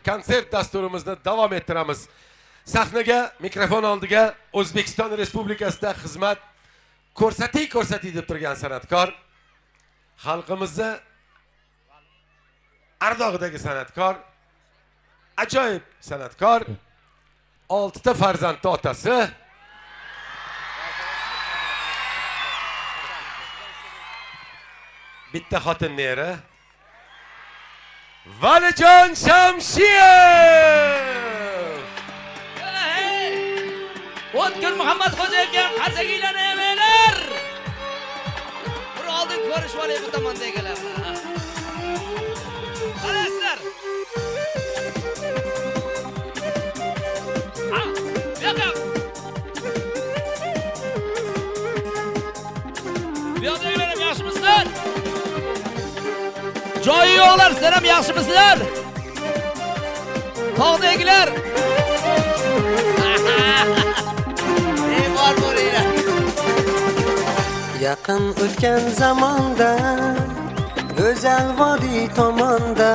Konsert dasturimizni davom ettiramiz. Sahnaga, mikrofon oldiga O'zbekiston Respublikasida xizmat ko'rsating deb turgan san'atkor, xalqimizni ardog'idagi san'atkor, ajoyib san'atkor, 6 ta farzandning otasi, bitta xotinning eri Valijon Shamshiyev. O'tkir Muhammad Xo'jayevga qarsakiylarni yemanglar. Bir oldin ko'rishib olay bu tomondagilar bilan. Qarasizlar. Ha, bu yoqqa. Bu yoqdagilar ham yaxshimisizlar? Joyi yo'qlar, sizlar ham yaxshimisizlar? Tog'dagilar. Bor bo'linglar. Yaqin o'tgan zamonda, go'zal vodiy tomonda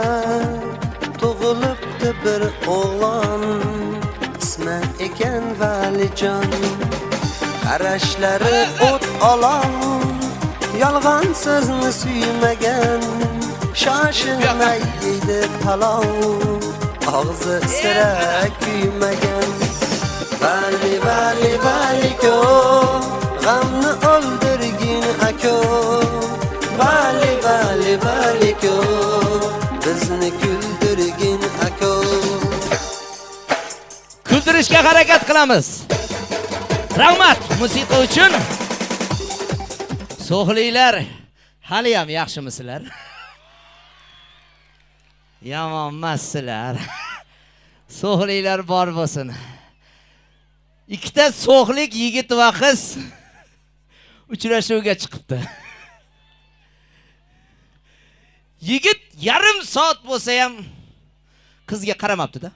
tug'ilibdi bir o'g'lon, ismi ekan Valijon. Qarashlari o't olov, yolg'on so'zni suymagan, shoshilmay yeydi palov, og'zi sira kuymagan. Vali vali valiko, g'amni o'ldirgin ako. Vali vali valiko, bizni kuldirgin ako. Kuldirishga harakat qilamiz. Rahmat musiqa uchun. So'xliklar hali ham yaxshimisizlar? Yomon emassizlar. So'xliklar bor bo'lsin. Ikkita so'xlik yigit va qiz uchrashuvga chiqibdi. Yigit yarim soat bo'lsa ham qizga qaramabdi-da.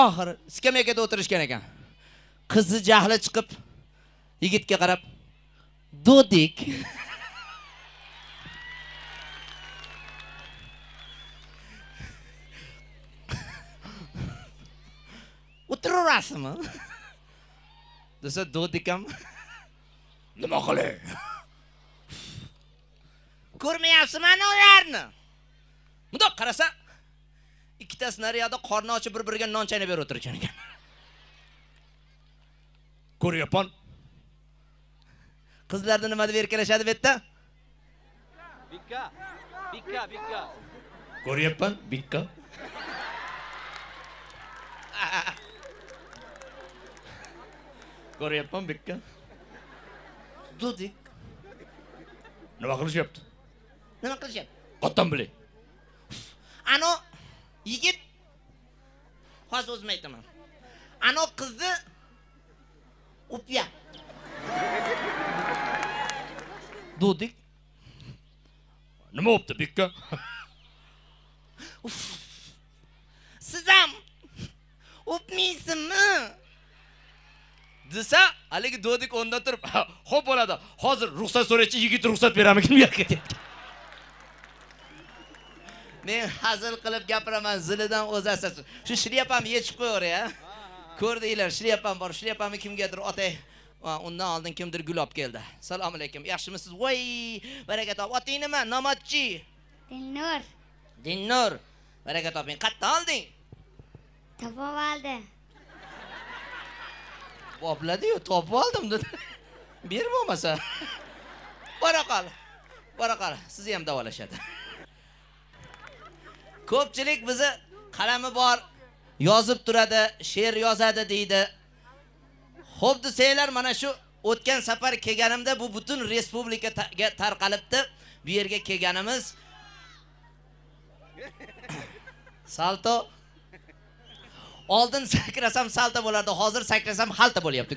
Oxiri skameyada o'tirishgan ekan. Qizi jahli chiqib yigitga qarab, "Dodik." O'tiraverasizmi? Desa Dodikam nima qilay? Ko'rmayapsizmi ana ularni? Bundoq qarasa, ikkitasi nariyada qorni ochib bir-biriga non chaynab berib o'tirgan ekan. Ko'ryapman. Qizlarni nima deb erkalashadi bu yerda? Bikka. Bikka, bikka. Ko'ryapman, bikka. Ko'ryapman, bikka. Dodik. Nima qilishyapti? Nima qilishyapti? Qattan bilay. Ano yigit, hozir o'zim aytaman. Ano qizni o'pyapti. Dodik. Nima o'pdi, bikka? Siz ham o'pmaysizmi? Desa, haligi Dodik o'rnidan turib, xo'p bo'ladi. Hozir ruxsat so'raychi, yigit ruxsat beramikin bu yoqqa debdi. Men hazil qilib gapiraman, zilidan o'zasiz. Shu shlyapamni yechib qo'yaver ya. Ko'rdinglar, shlyapam bor, shlyapamni kimgadir otay. Undan oldin kimdir gul olib keldi. Assalomu alaykum. Yaxshimisiz? Voy, baraka top. Oting nima? Nomodchi. Dilnur. Dilnur. Baraka toping. Qayerdan olding? Topib oldim. Bopladi-yu, topib oldim dedi. Ber bo'lmasa. Bora qol. Bora qol. Sizni ham davolashadi. Ko'pchilik bizni qalami bor, yozib turadi, she'r yozadi deydi. Xo'p desanglar, mana shu o'tgan safar kelganimda bu butun respublikaga tarqalibdi. Bu yerga kelganimiz salto. Oldin sakrasam salto bo'lardi, hozir sakrasam xalta bo'lyapti.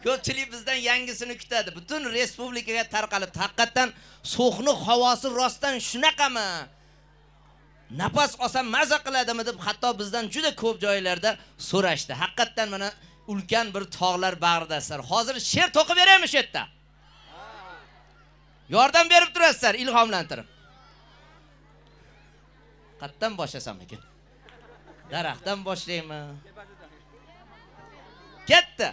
Ko'pchilik bizdan yangisini kutadi. Butun respublikaga tarqalibdi. Haqiqatan So'xni havosi rostdan shunaqami? Nafas olsam maza qiladimi deb hatto bizdan juda ko'p joylarda so'rashdi. Haqiqatan mana ulkan bir tog'lar bag'ridasizlar. Hozir she'r to'qib beraymi shu yerda? Yordam berib turasizlar, ilhomlantirib. Qatdan boshlasam ekan? Daraxtdan boshlaymi? Ketdi.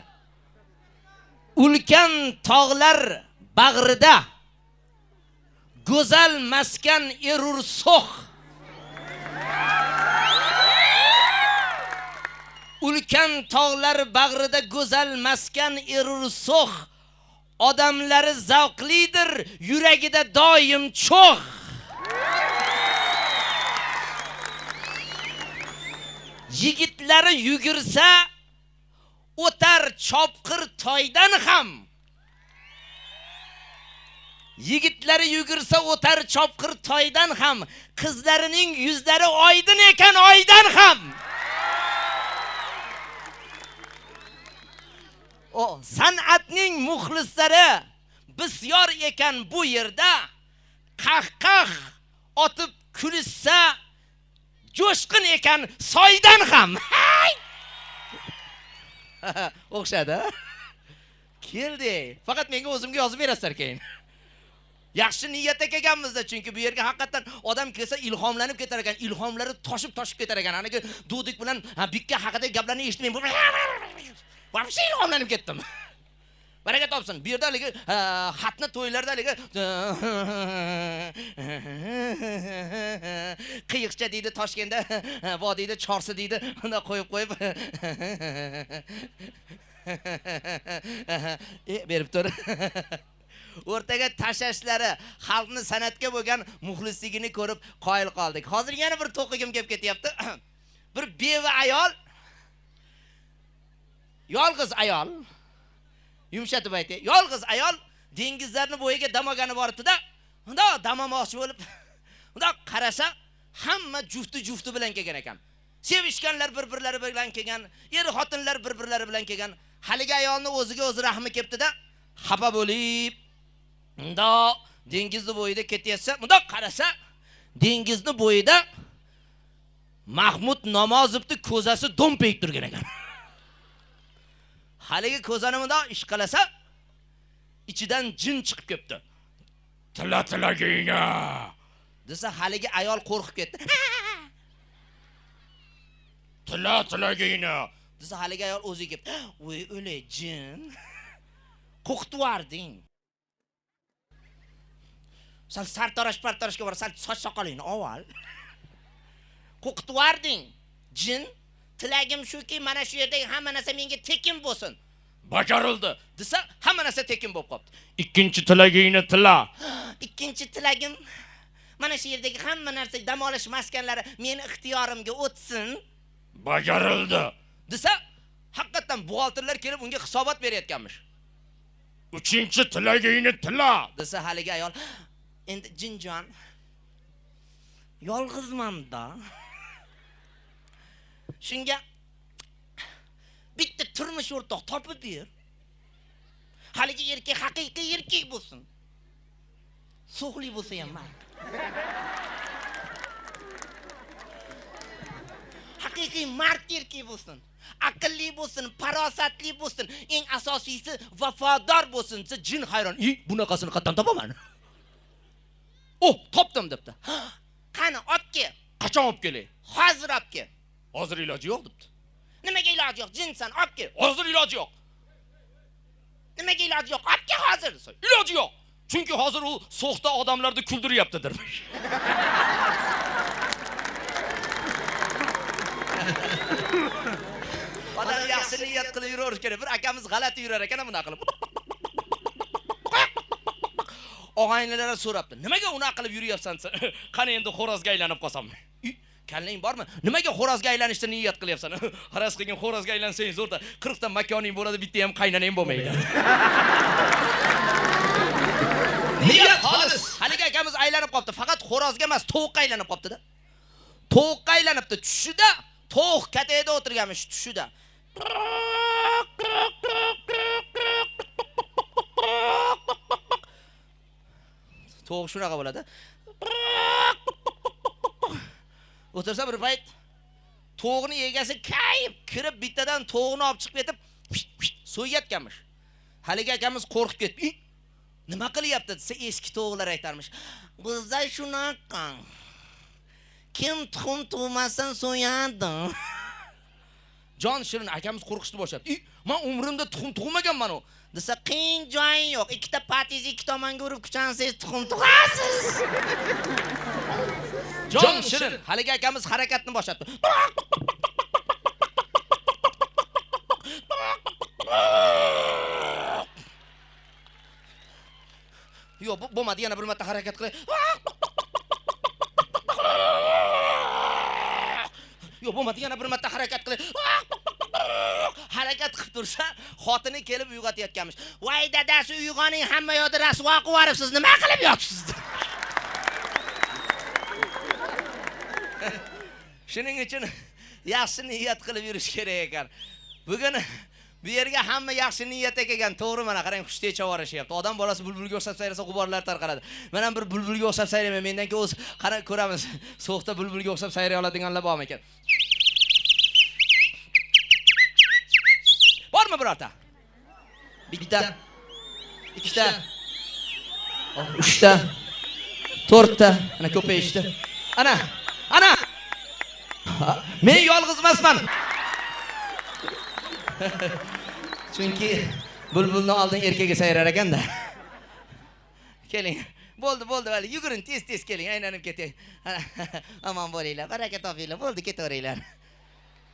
Ulkan tog'lar bag'rida go'zal maskan erur so'x. Ulkan tog'lar bag'rida go'zal maskan erur so'x. Odamlari zavqlidir, yuragida doim cho'g'. Yigitlari yugursa o'tar chopqir toydan ham. Yigitlari yugursa o'tar chopqir toydan ham, qizlarining yuzlari oydin ekan oydan ham. O san'atning muxlislari bisyor ekan bu yerda, qah-qah otib kulishsa jo'shqin ekan soydan ham. O'xshadi. Keldi. Faqat menga o'zimga yozib berasizlar keyin. Yaxshi niyatda kelganmizda, chunki bu yerga haqiqatan odam kelsa ilhomlanib ketar ekan, ilhomlari toshib-toshib ketar ekan. Anaki Dudik bilan Bikka haqidagi gaplarni eshitmay, вообще ilhomlanib ketdim. Baraka topsin. Bu yerda haligi xatni to'ylarda haligi qiyiqcha deydi, Toshkentda vodiyda chorsi deydi, unda qo'yib-qo'yib berib tur. O'rtaga tashlashlari, xalqni san'atga bo'lgan muxlisligini ko'rib qoyil qoldik. Hozir yana bir to'qigim kelib ketyapti. Bir beva ayol, yolg'iz ayol, yumshatib aytay, yolg'iz ayol dengizlarni bo'yiga dam olgani boribdi-da, undoq dam olmoqchi bo'lib, undoq qarasa, hamma jufti-jufti bilan kelgan ekan. Sevishganlar bir-birlari bilan kelgan, er xotinlar bir-birlari bilan kelgan. Haligi ayolni o'ziga o'zi rahmi kelibdi-da, xafa bo'lib, bundoq dengizni bo'yida ketyapsa, bundoq qarasa, dengizni bo'yida Mahmud Namozovning ko'zasi do'mpayib turgan ekan. Haligi ko'zani bundoq ishqalasa, ichidan jin chiqib ketdi. Tila tilagina desa, haligi ayol qo'rqib ketdi. Tila tilagina desa, haligi ayol o'ziga keldi. Voy o'lay jin. Qo'rqituvarding. Sal sartarosh partaroshga bor, sal soch soqolingni avval. Qo'rqituvarding jin. Tilagim shuki, mana shu yerdagi hamma narsa menga tekin bo'lsin. Bajarildi desa, hamma narsa tekin bo'lib qopti. Ikkinchi tilagingni tila. Ikkinchi tilagim mana shu yerdagi hamma narsa, dam olish maskanlari meni ixtiyorimga o'tsin. Bajarildi desa, haqiqatan buxgalterlar kelib unga hisobot berayotganmish. Uchinchi tilagingni tila desa, haligi ayol, endi jinjon, yolg'izman-da. Shunga bitta turmush o'rtoq topib ber. Haligi erkak haqiqiy erkak bo'lsin. So'xli bo'lsa ham mayli. Haqiqiy mard erkak bo'lsin. Aqlli bo'lsin, farosatli bo'lsin, eng asosiysi vafodor bo'lsin desa, jin hayron. Bunaqasini qayerdan topaman? Oh, topdim debdi. Qani, olib kel. Qachon olib kelay? Hozir olib kel. Hozir iloji yo'q debdi. Nimaga iloji yo'q? Jinsan, olib kel. Hozir iloji yo'q. Nimaga iloji yo'q? Olib kel hozir desa, iloji yo'q. Chunki hozir u so'xta odamlarni kuldiryapti-dir. Odam yaxshi niyat qilib yuraverish kerak. Bir akamiz g'alati yurar ekan, bunaqa qilib. Og'aynilar so'rabdi. Nimaga unaqa qilib yuryapsan sen? Qani endi xo'rozga aylanib qolsam. Kallang bormi? Nimaga xo'rozga aylanishni niyat qilyapsan? Haras qilgin, xo'rozga aylansang zo'rda 40 ta makoning bo'ladi, bitta ham qaynanang bo'lmaydi. Niyat xolis. Haligi akamiz aylanib qopti. Faqat xo'rozga emas, tovuqqa aylanib qopti-da. Tovuqqa aylanibdi. Tushida tovuq katakda o'tirganmish tushida. Tovuq shunaqa bo'ladi. O'tirsa bir payt tovuqning egasi kayib kirib bittadan tovuqni olib chiqib ketib so'yayotganmish. Haligi akamiz qo'rqib ketdi. Nima qilyapti desa, eski tovuqlar aytarmish. Bizda shunaqa. Kim tuxum tug'masin so'yadi. Jon shirin akamiz qo'rqishni boshladi. Men umrimda tuxum tug'maganman u. Desa, qiyin joying yo'q. Ikkita patingizni ikki tomonga urib kuchansangiz tuxum tug'asiz. Jon shirin haligi akamiz harakatni boshladi. Yo'q, bo'lmadi, yana bir marta harakat qilay. Yo'q, bo'lmadi, yana bir marta harakat qilay. Harakat qilib tursa, xotini kelib uyg'otayotganmish. Voy dadasi, uyg'oning, hamma yoqda rasvo qilib yuboribsiz, nima qilib yotibsiz? Shuning uchun yaxshi niyat qilib yurish kerak ekan. Bugun bu yerga hamma yaxshi niyatda kelgan, to'g'ri, mana qarang, xushtay chavorishyapti. Odam bolasi bulbulga o'xshab sayrasa g'uborlar tarqaladi. Men ham bir bulbulga o'xshab sayrayman. Mendan keyin o'z qara ko'ramiz. So'xda bulbulga o'xshab sayray oladiganlar bormi ekan? Bormi birorta? Bitta, ikkita, uchta, to'rtta, ana ko'payishdi. Ana, ana. Men yolg'iz emasman. Chunki bulbulni oldin erkagi sayrar ekanda. Keling. Bo'ldi, bo'ldi, hali yuguring, tez-tez keling, aylanib ketay. Omon bo'linglar, baraka topinglar, bo'ldi, ketaveringlar.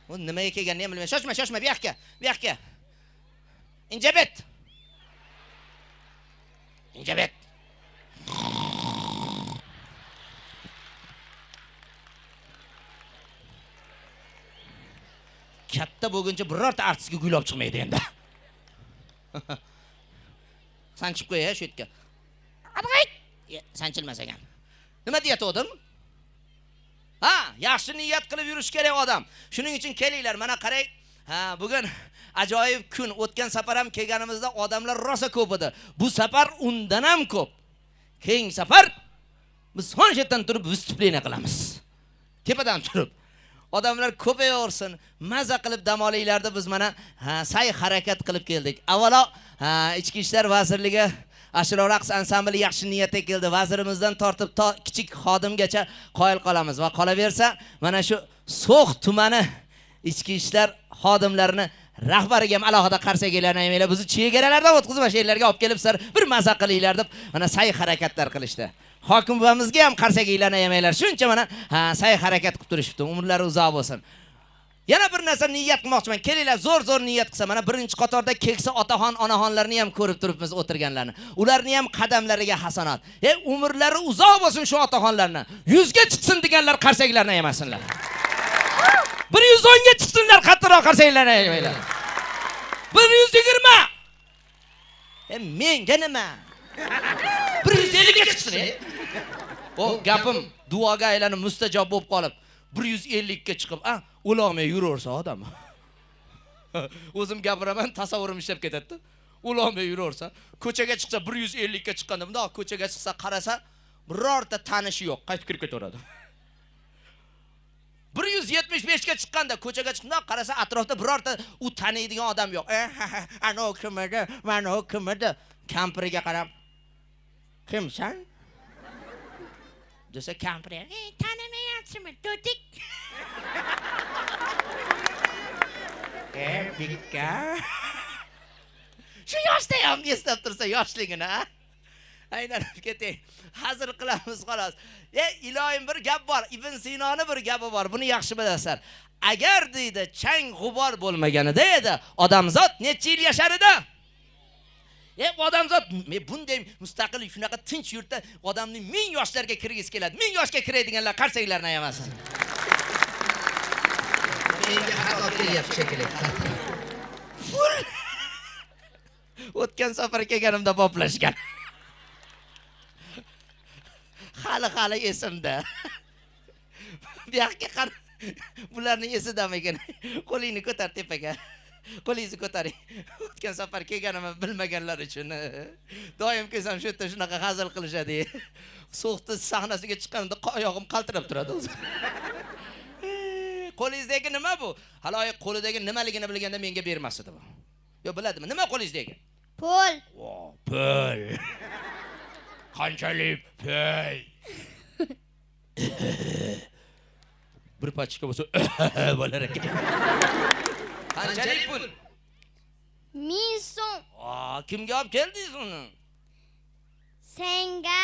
Bu nimaga kelganini ham bilmayman. Shoshma, shoshma, bu yoqqa, bu yoqqa. Injabet. Injabet. Katta bo'lguncha birorta artistga guylab chiqmaydi endi. Sanchib qo'y, shu yerga. Sanchilmas ekan. Nima deyatdim? Ha, yaxshi niyat qilib yurish kerak odam. Shuning uchun kelinglar, mana qarang. Ha, bugun ajoyib kun. O'tgan safar ham kelganimizda odamlar rosa ko'p edi. Bu safar undan ham ko'p. Keyingi safar biz shu turib vыступление qilamiz. Tepadan turib. Odamlar ko'payaversin, maza qilib dam olinglarda biz mana sa'y harakat qilib keldik. Avvalo Ichki ishlar vazirligi Ashula raqs ansambli yaxshi niyatda keldi. Vazirimizdan tortib to kichik xodimgacha qoyil qolamiz va qolaversa mana shu So'x tumani Ichki ishlar xodimlarini rahbariga ham alohida qarsaklarni ayamanglar. Bizni chegaralardan o'tkazib mana shu yerlarga olib kelib sizlar bir maza qilinglar deb mana sa'y harakatlar qilishdi. Hokim buvamizga ham qarsaklarni ayamanglar. Shuncha mana sa'y harakat qilib turishibdi. Umrlari uzoq bo'lsin. Yana bir narsa niyat qilmoqchiman. Kelinglar, zo'r-zo'r niyat qilsa, mana birinchi qatorda keksa otaxon, onaxonlarni ham ko'rib turibmiz o'tirganlarni. Ularni ham qadamlariga hasanat. Umrlari uzoq bo'lsin shu otaxonlarni. 100 ga chiqsin deganlar qarsaklarni ayamasinlar. 110 ga chiqsinlar, qattiqroq qarsaklarni ayamanglar. 120. Menga nima? 150 ga chiqsin. O gapim duoga aylanib mustajob bo'lib qolib 150 ga chiqib, o'lolmay yuraversa odam. O'zim gapiraman, tasavvurim ishlab ketadi-da. O'lolmay yuraversa, ko'chaga chiqsa 150 ga chiqqanda bundoq ko'chaga chiqsa qarasa, birorta tanishi yo'q, qaytib kirib ketaveradi. 175 ga chiqqanda ko'chaga chiqib qarasa, atrofda birorta u taniydigan odam yo'q. Ana u kim edi? Mana u kim edi? Kampiriga qarab, kimsan? Desa kampir, tanimayapsizmi, do'dik? Bikka. Shu yoshda ham eslab tursa yoshligini, ha? Aylanib ketay. Hazil qilamiz xolos. Iloyim bir gap bor, Ibn Sinoni bir gapi bor. Buni yaxshi bilasizlar. Agar deydi, chang g'ubor bo'lmaganida edi, odamzod necha yil yashar edi? Odamzod bunday mustaqil shunaqa tinch yurtda odamning 1000 yoshlarga kirgisi keladi. 1000 yoshga kiradiganlar qarsaklarni ayamasin. Menga xato kelyapti shekilli. O'tgan safar kelganimda boplashgan. Hali esimda. Bu yoqqa qara, bularni esidamikin? Qo'lingni ko'tar tepaga. Qo'lingizni ko'taring. O'tgan safar kelganimni bilmaganlar uchun. Doim kelsam shu yerda shunaqa hazil qilishadi. So'xni sahnasiga chiqqanimda oyog'im qaltirab turadi o'zi. Qo'lingizdagi nima bu? Haloyiq qo'lidagi nimaligini bilganda menga bermas edi bu. Yo biladimi? Nima qo'lingizdagi? Pul. Pul. Qanchalik pul? Bir pachka bo'lsa bo'lar ekan. Qanchalik pul? 1000 so'm. Kimga olib keldingiz uni? Senga.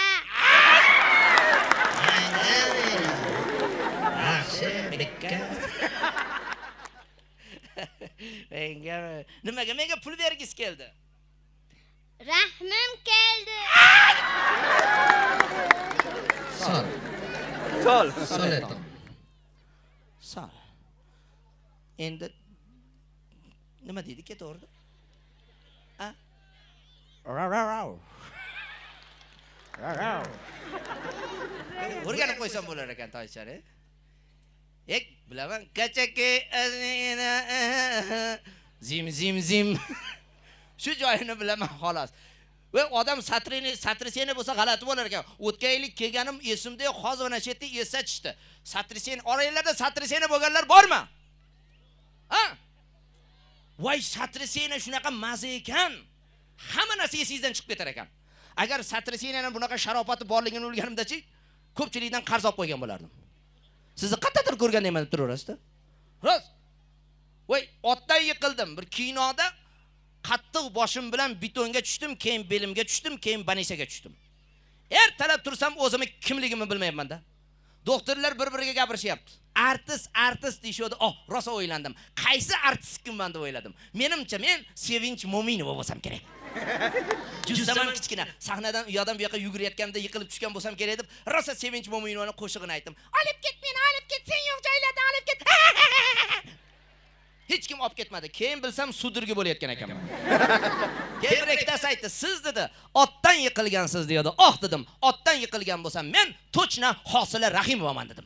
Menga nimaga menga pul bergisi keldi? Rahmim keldi. Sol. Sol. Sol aytaman. Sol. Endi nima deydi ketaverdi? A? Rav rav rav. Rav rav. O'rganib qo'ysam bo'lar ekan toychani. Ek bilaman kachaki zim zim zim. Shu joyini bilaman xolos. Va odam satriseni bo'lsa g'alati bo'lar ekan. O'tgan yil kelganim esimda yo'q, hozir mana shu yerda eslatishdi. Satriseni, oranglarda satriseni bo'lganlar bormi? Ha? Voy, satriseni shunaqa maza ekan. Hamma narsa esingizdan chiqib ketar ekan. Agar satrisenaning bunaqa sharofati borligini o'lganimda-chi, ko'pchilikdan qarz olib qo'ygan bo'lardim. Sizni qayerdadir ko'rgandayman deb turaverasiz-da. Rost. Voy, otdan yiqildim. Bir kinoda qattiq boshim bilan betonga tushdim, keyin belimga tushdim, keyin banisaga tushdim. Ertalab tursam o'zimni kimligimni bilmayapman-da. Doktorlar bir-biriga gapirishyapti. Artist, artist deyishadi. Oh, rosa o'ylandim. Qaysi artist kimman deb o'yladim. Menimcha men Sevinch Mo'minova bo'lsam kerak. Juzdaman kichkina. Sahnadan u yoqdan bu yoqqa yugurayotganimda yiqilib tushgan bo'lsam kerak deb rosa Sevinch Mo'minovaning qo'shig'ini aytdim. Olib ket meni, olib ket, sen yo'q joylarda olib ket. Hech kim olib ketmadi. Keyin bilsam sudirgi bo'layotgan ekanman. Keyin bir ikkitasi aytdi, siz dedi, otdan yiqilgansiz dedi. Oh dedim, otdan yiqilgan bo'lsam men to'chna Hosila Rahimovaman dedim.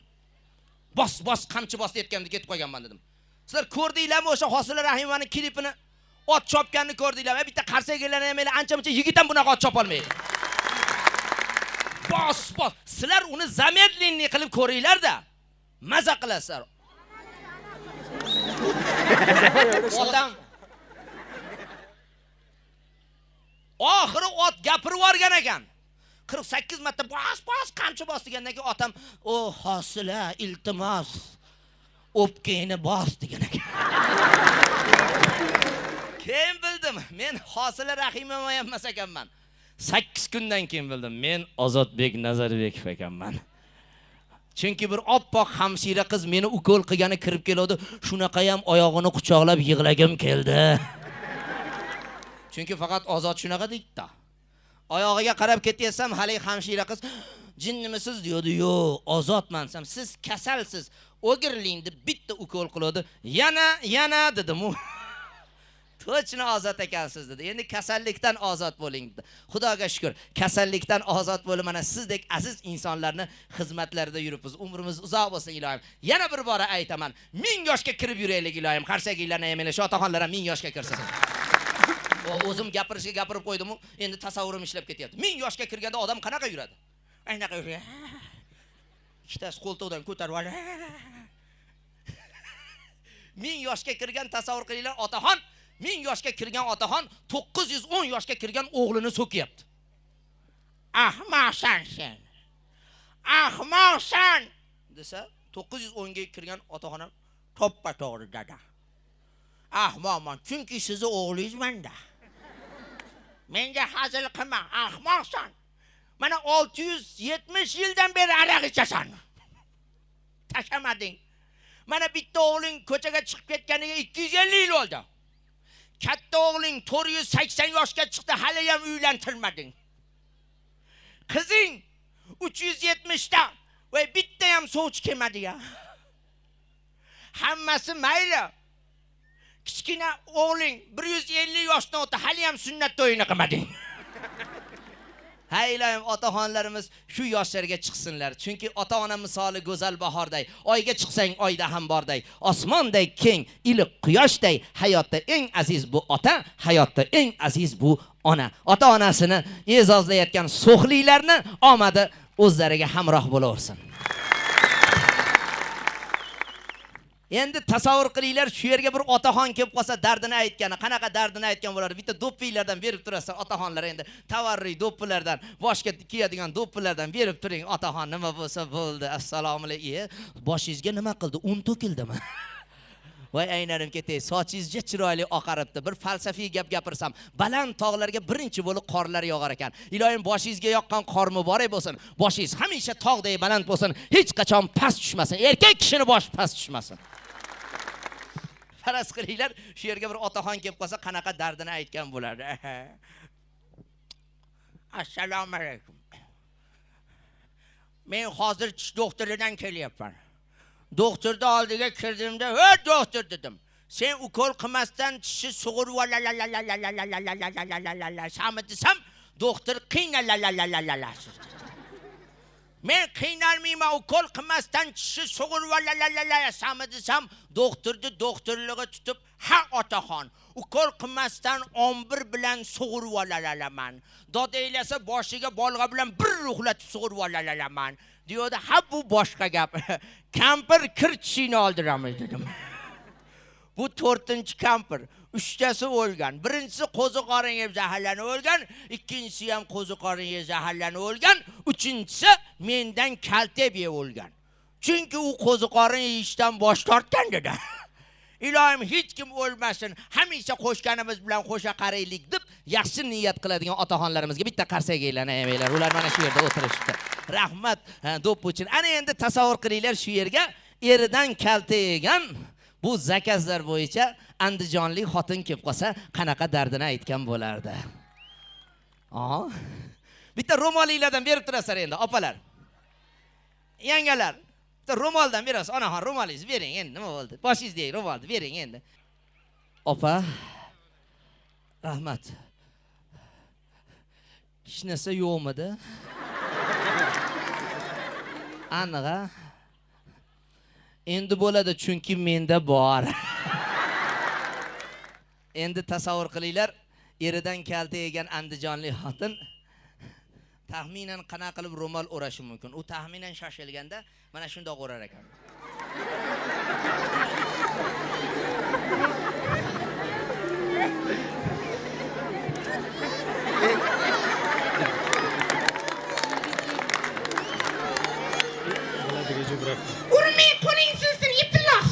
Bos bos qamchi bos deyotganimda ketib qolganman dedim. Sizlar ko'rdinglarmi o'sha Hosila Rahimovaning klipini? Ot chopganini ko'rdinglarmi? Bitta qarsagilarni ham ancha-muncha yigit ham bunaqa ot chopa olmaydi. Bos bos. Sizlar uni zamedlinni qilib ko'ringlar-da. Maza qilasizlar. Otam oxiri ot gapirib yuborgan ekan. 48 marta bos bos qamchi bos degandan keyin otam, "O Hosila, iltimos, o'pkangni bos" degan ekan. Keyin bildim, men Hosila Rahimova ham emas ekanman. 8 kundan keyin bildim, men Ozodbek Nazarbekov ekanman. Chunki bir oppoq hamshira qiz meni ukol qilgani kirib keladi, shunaqa ham oyog'ini quchoqlab yig'lagim keldi. Chunki faqat Ozod shunaqa deydi-da. Oyog'iga qarab ketyapsam, hali hamshira qiz jinnimisiz deydi, yo'q, Ozodman desam, siz kasalsiz, o'girling deb bitta ukol qiladi. Yana, yana dedim u. To'chni ozod ekansiz dedi. Endi kasallikdan ozod bo'ling dedi. Xudoga shukr, kasallikdan ozod bo'lib mana sizdek aziz insonlarni xizmatlarida yuribmiz. Umrimiz uzoq bo'lsin iloyim. Yana bir bora aytaman, 1000 yoshga kirib yuraylik iloyim. Qarsakiylarni ham shu otaxonlar ham 1000 yoshga kirsin. O'zim gapirishga gapirib qo'ydim-u, endi tasavvurim ishlab ketyapti. 1000 yoshga kirganda odam qanaqa yuradi? Aynaqa yuradi. Ikkitasi qo'ltiqdan ko'tarib oladi. 1000 yoshga kirgan tasavvur qilinglar, otaxon 1000 yoshga kirgan otaxon 910 yoshga kirgan o'g'lini so'kyapti. Ahmoqsan sen. Ahmoqsan desa 910 ga kirgan otaxon ham to'ppa to'g'ri dada. Ahmoqman, chunki sizni o'g'lingizman-da. Menga hazil qilma, ahmoqsan. Mana 670 yildan beri aroq ichasan. Tashamading. Mana bitta o'g'ling ko'chaga chiqib ketganiga 250 yil bo'ldi. Katta o'g'ling 480 yoshga chiqdi, hali ham uylantirmading. Qizing 370 ta va bitta ham sovchi kelmadi ya. Hammasi mayli. Kichkina o'g'ling 150 yoshdan o'tdi, hali ham sunnat to'yini qilmading. Ha iloyim, otaxonlarimiz shu yoshlarga chiqsinlar. Chunki ota-ona misoli go'zal bahorday, oyga chiqsang oyda ham borday, osmonday keng, iliq quyoshday, hayotda eng aziz bu ota, hayotda eng aziz bu ona. Ota-onasini e'zozlayotgan so'xliklarni omadi o'zlariga hamroh bo'laversin. Endi tasavvur qilinglar, shu yerga bir otaxon kelib qolsa dardini aytgani, qanaqa dardini aytgan bo'lardi. Bitta do'ppilardan berib turasiz otaxonlar endi. Tavarruy do'ppilardan, boshga kiyadigan do'ppilardan berib turing otaxon, nima bo'lsa bo'ldi. Assalomu alaykum. Boshingizga nima qildi? Un to'kildimi? Voy aynarim ketay, sochingizga chiroyli oqaribdi. Bir falsafiy gap gapirsam, baland tog'larga birinchi bo'lib qorlar yog'ar ekan. Iloyim boshingizga yoqqan qor muborak bo'lsin. Boshingiz hamisha tog'day baland bo'lsin, hech qachon past tushmasin. Erkak kishini boshi past tushmasin. Faraz qilinglar, shu yerga bir otaxon kelib qolsa, qanaqa dardini aytgan bo'lardi. Assalomu alaykum. Men hozir tish doktoridan kelyapman. Doktorni oldiga kirdimda, "Ey doktor" dedim. Sen ukol qilmasdan tishi sug'urib la desam, doktor qiynala. Men qiynalmayman, ukol qilmasdan tishi sug'urib la desam, doktorni doktorlig'i tutib, "Ha otaxon, ukol qilmasdan 11 bilan sug'urib olalaman. Dod eylasa boshiga bolg'a bilan bir ruhlatib sug'urib olalaman." Diyordi, ha bu boshqa gap. Kampir kir tishini oldiramiz dedim. Bu 4-chi kampir. 3tasi o'lgan. Birinchisi qo'ziqorin yeb zaharlanib o'lgan, ikkinchisi ham qo'ziqorin yeb zaharlanib o'lgan, uchinchisi mendan kaltak yeb o'lgan. Chunki u qo'ziqorin yeyishdan bosh tortgan dedi. Iloyim hech kim o'lmasin, hamisha qo'shganimiz bilan qo'sha qaraylik deb yaxshi niyat qiladigan otaxonlarimizga bitta qarsak aylanaylar. Ular mana shu yerda o'tirishibdi. Rahmat do'pp uchun. Ana endi tasavvur qilinglar, shu yerga eridan kalta yegan bu zakazlar bo'yicha andijonlik xotin kelib qolsa, qanaqa dardini aytgan bo'lardi. Aha. Bitta ro'molinglardan berib turasizlar endi, opalar. Yangalar. Bitta ro'moldan berasiz. Onaxon, ro'molingizni bering endi, nima bo'ldi? Boshingizdagi ro'molni bering endi. Opa, rahmat. Hech narsa yo'qmidi? Aniq, a? Endi bo'ladi, chunki menda bor. Endi tasavvur qilinglar, eridan kalta yegan andijonlik xotin taxminan qanaqa qilib ro'mol o'rashi mumkin? U taxminan shoshilganda mana shundoq o'rar ekan. Urmay qo'ling sinsin, iflos.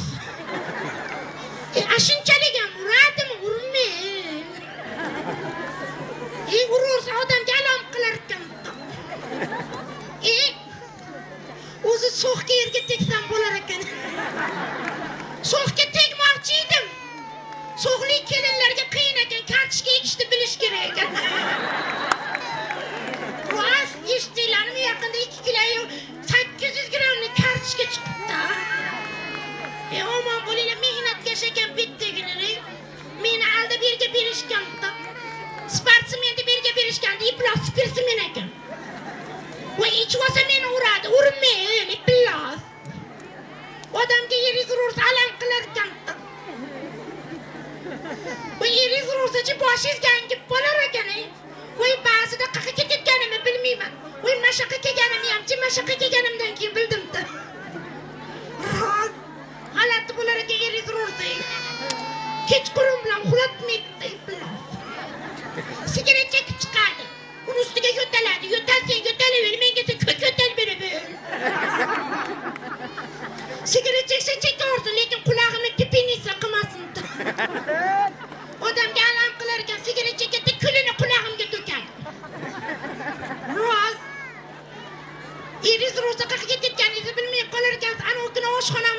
Shunchalik ham uradimi, urmay. Urursa odamga alom qilar ekan. O'zi so'xga yerga tegsam bo'lar ekan. So'xga tegmoqchi edim. So'xli kelinlarga qiyin ekan, kartoshka ekishni bilish kerak ekan. Rost, eshitdinglarmi? Yaqinda 2 kilo 800 grammlik kartoshka chiqibdi. Omon bo'linglar, mehnatkash ekan bittagina. Meni aldab yerga berishgan-da. Sportsmenni yerga berishganda iflos sportsmen ekan. Va ichib olsa meni uradi, urmang, iflos. Odamga yeringiz ursa alam qilar ekan. Va yeringiz ursa-chi boshingiz gangib bo'lar ekan. Voy ba'zida qayerga ketayotganimni bilmayman. Voy mashaqqa kelganimni ham, mashaqqa kelganimdan keyin bildim-da. Rost, g'alati bo'lar ekan yeringiz ursa. Kechqurun bilan uxlatmaydi, iflos. Sigaret chekib chiqadi. Uni ustiga yo'taladi. Yo'talsang yo'talaver, menga ko'k yo'tal beraver. Sigaret cheksa chekaversin, lekin qulog'imni tipinisa qilmasin. Odamga alam qilar ekan, sigaret chekadi, kulini qulog'imga to'kadi. Rost. Eringiz ro'za qayerga ketganingizni bilmay qolar ekansiz. Ana u kuni oshxonamizda